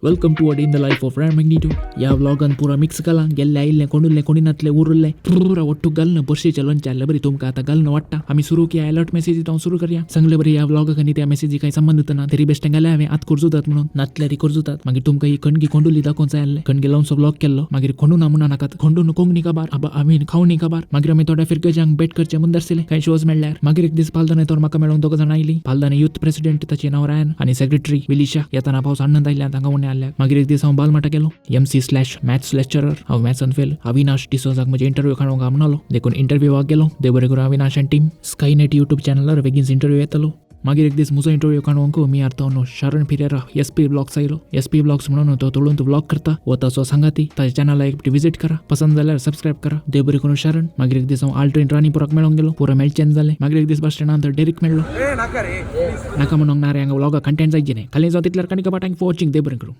Welcome to a day in the life of Ryan Magnito. ह्या व्लॉगान पुरा mix केला. गेल्ले आयिल्लें, कोणुल्लें, कोणी नातलें, उरुल्लें पुरा ಒಟ್ಟು घालून बर्शेचें लोणचें आहलें बरी. तुमकां आतां घालून वाडटा. आमी सुरू किया अलर्ट मेसेजी हांव सुरू करया. सांगले बरी, ह्या व्लॉगाक आनी त्या मेसेजी कांय संबंद ना. तरी बेश्टें घालें हांवें आत कुरजुतात म्हणून, नातल्यार ती कुरजुतात. मागीर तुमकां ही कणगी कोंडुली दाखोवंक जाय आहलें. कणगी लावनसो व्लॉग केल्लो. मागीर कोंडू ना म्हणून नाकात, कोंडून कोंकणी काबार आबा आमी खावणी काबार. मागीर आमी थोड्या फिरगजांक भेट करचे मुंदरसिले कांय शोज मेळ्ळ्यार. मागीर एक दीस पालदाने तर म्हाका मेळोंक दोग जाणां आयलीं. पालदाने युथ प्रेसिडेंट, ताचें नांव रायन, आनी सेक्रेटरी विलिशा. येताना पावस आनंद आयल्या तांकां उणें आहल्या. मागीर एक दीस हांव बालमाटा गेलो. MC/ maths lecturer, हांव मॅथ्सान फेल, अविनाश डिसोजाक म्हजे इंटरव्यू काडूंक म्हणलो, देखून इंटरव्यूवाक गेलो. देव बरें करूं अविनाश आनी टीम. स्कायनेट युट्यूब चॅनलार बेगीन इंटरव्यू येतलो. मागीर एक दीस म्हजो इंटरव्यू काडूंक मी आर्थावन शरण फिरेरा SP blogs आयलो. SP blogs म्हणून तो तुळून व्लॉग करता. हो ताचो सांगाती. ताच्या चॅनला एक विजीट करा, पसंत जाल्यार सबस्क्रायब करा. देव बरें करूं शरण. मागीर एक दीस हांव आल्ट्रेन राणीपुराक मेळोंक गेलो. पुरो मेळचें जालें. मागीर एक दीस बस स्टँडार डेरीक मेळ्ळो. नाका म्हणूंक ना रे, हांगा व्लॉगा कंटेंट जायचे न्ही. खाली जावं तितल्यार काणी कबा. Thank for watching. देव बरें करूं.